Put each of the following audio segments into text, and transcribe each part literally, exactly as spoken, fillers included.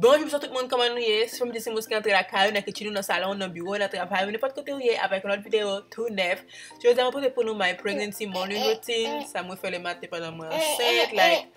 Bonjou, bonswa tout moun, kòman nou ye? Se fanmi Desi Mous ki antre lakay ou, nan kichen ou, nan salon, nan biwo, nan travay ou, nenpòt kote ou ye, avèk yon lòt videyo tou nèf. Jodi a, mwen pote pou nou my pregnancy morning routine, sa mwen fè lematen pandan mwen ansent, like,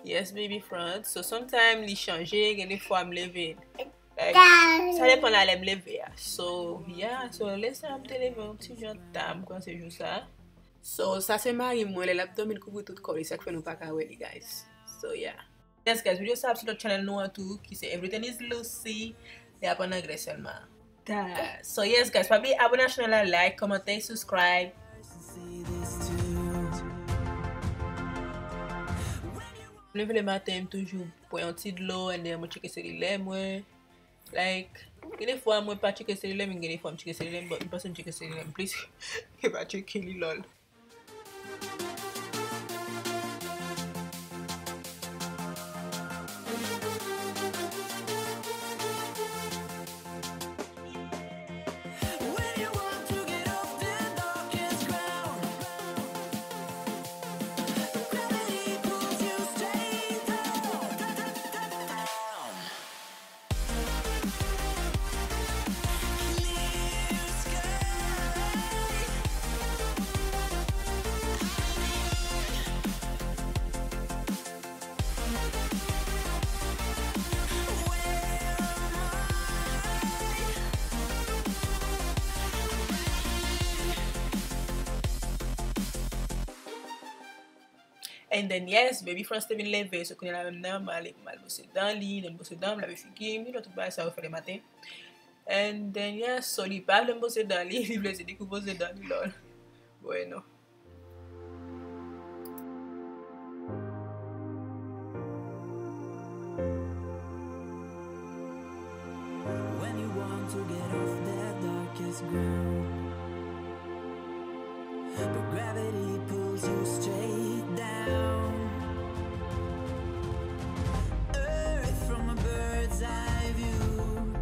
yes, baby front. So, sometimes li chanje, gen de fwa m leve, like, sa depann a lè m leve a. So, yeah, so, lè sa a m te leve yon ti jan ta, m kòmanse jou sa. So, sa se mari mwen, lè l ap dòmi, l kouvri tout kò li, sa k fè nou pa ka wè li, guys. So, yeah. Yes, guys, videyo sa ap sou lòt channel nou an tou, ki se Everything is Lucy. Li ap an anglè sèlman. Ta. So, yes, guys, pa bliye abone ak channel la, like, kòmante, subscribe. M leve lematen, m toujou pran yon ti dlo, and then mwen tcheke selilè mwen. Like, gen de fwa mwen pa tcheke selilè m, gen de fwa m tcheke selilè m, but m panse m tcheke selilè m plis ke pa tcheke li, lol. And then, yes, baby front te vin leve, so kounye a la menm nan, m ale pou m al bwose dan li, lè m bwose dan m, lave figi m, you know, tout bagay sa yo fè lematen. And then, yes, so li pa vle m bwose dan li, li vle se li ki bwose dan li, lol. Bueno. When you want to get off that darkest ground, but gravity pulls you straight down. Earth from a bird's eye view.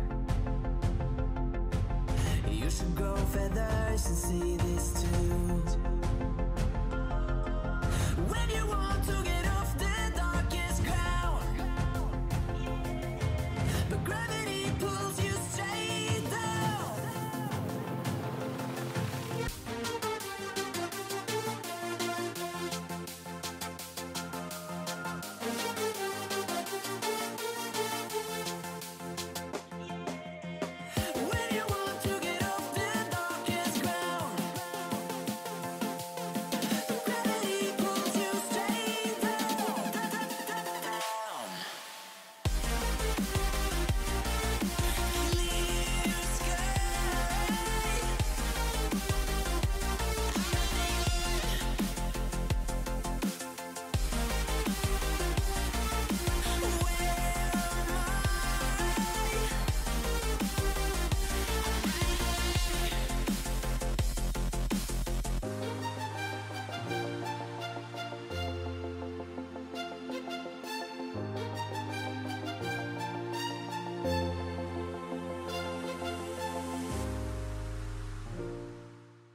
You should grow feathers and see this too. When you want to get off the darkest ground, but gravity pulls you straight down.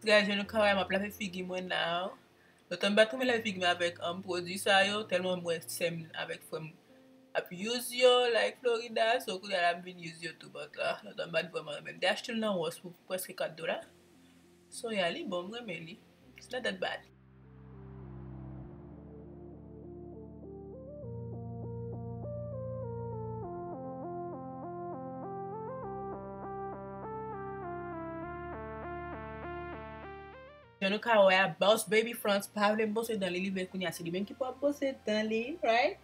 Guys, jan nou ka wè, m ap lave figi mwen now. Lontan m pa t renmen lave figi m avèk, um, pwodui sa yo, tèlman m wè sè m avèk frè m ap use yo, like, Florida, so kounye a la m vin use yo tou, but, ah, lontan m pa t vrèman renmen. M te achte l nan Ross pou prèske kat dola. So, yeah, li bon, m renmen li. It's not that bad. Jan nou ka wè a, Boss Baby Frantz pa vle m bwose dan li, li vle kounye a se li menm ki pou ap bwose dan li, right?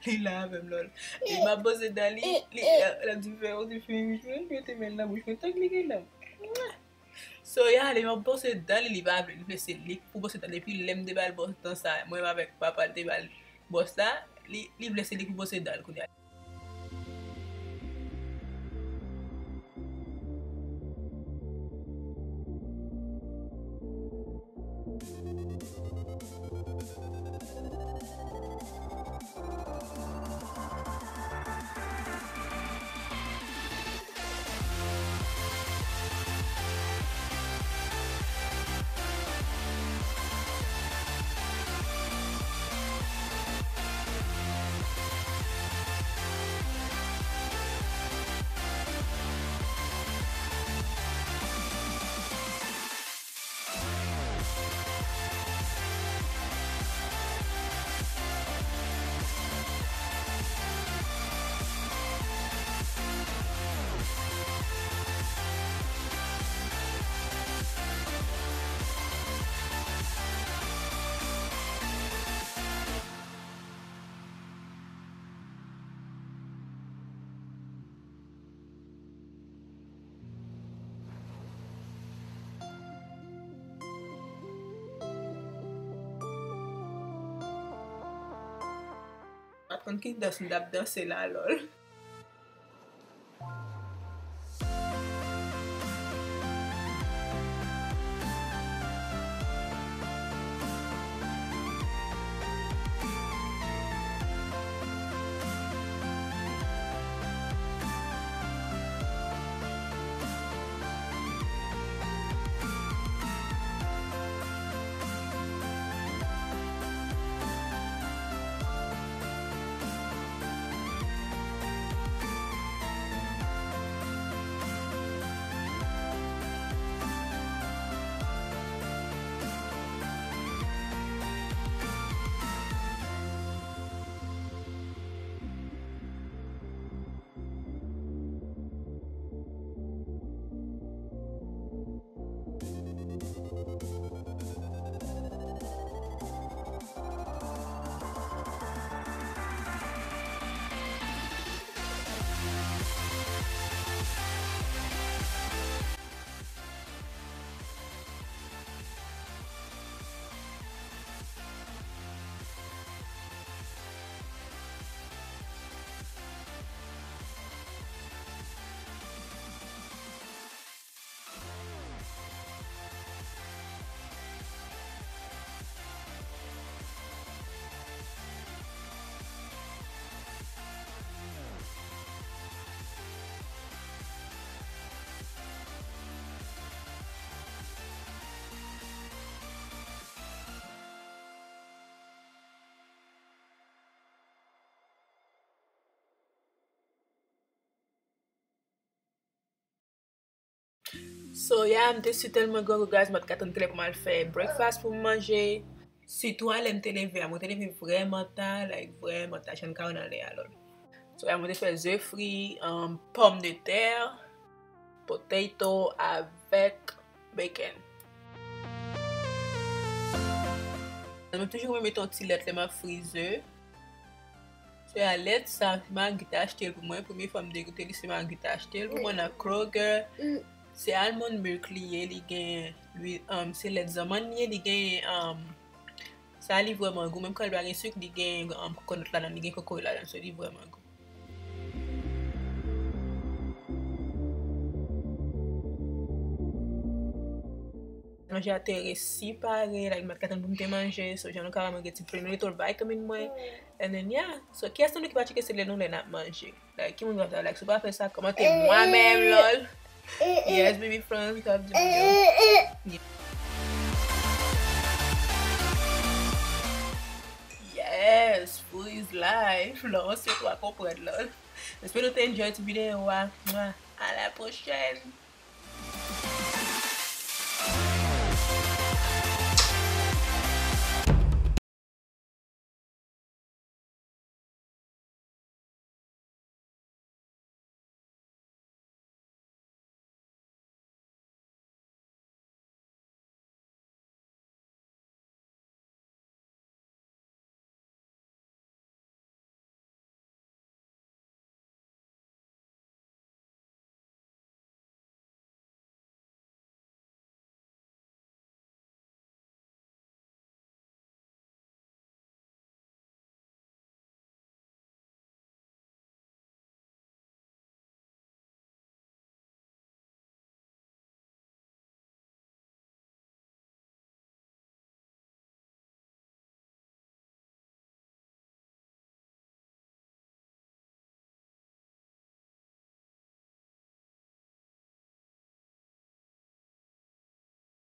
Li la avè m, lol. Li m ap bwose dan li, li, l ap di m fè yon ti fè wi, mwen mete men l nan bouch mwen tank li gen dan m. So, yeah, li ap bwose dan li, li pa vle, li vle se li pou bwose dan li. Epi lè m te ba l bwòs dan sa, mwen menm avèk papa l te ba l bwòs la, li, li vle se li pou bwose dan l kounye a. Pa t konn ki dans m t ap danse la, lòl. So, yeah, m te si tèlman grangou, guys, m pa t ka tann kilè pou m al fè breakfast pou m manje. Sitou a lè m te leve a, mwen te leve vrèman ta, like, vrèman ta, jan n ka wè nan lè a, lòl. So, yeah, mwen te fè ze fri, um, pòmdetè, potato avèk bacon. Mwen toujou renmen mete yon ti lèt lè m ap fri ze. So, yeah, lèt sa, se Maggie te achte l pou mwen. Premye fwa m te goute li, se Maggie te achte l pou mwen nan Kroger. Se almond milk li ye, li gen lwi-, um, se lèt zanmann li ye, li gen, um, sa li vrèman gou. Menm kan li pa gen sik, li gen, um, kokonòt ladan, li gen kokoye ladan, so li vrèman gou. Manje a te resi pare, like, m pa t ka tann pou m te manje, so jan nou ka wè mwen gen ti plain little vitamin mwen. And then, yeah. So, kiyès nan nou ki pa tcheke se lè nou lè n ap manje? Like, ki moun ki pa ta, like, si w pa fè sa, kòmante mwen menm, lòl. Yes, baby friends, ki ap di mwen yo. Yes, food is life. Non, se kwa konprann, lòl. Espere nou te enjoy ti videyo a. Mwa. À la prochaine.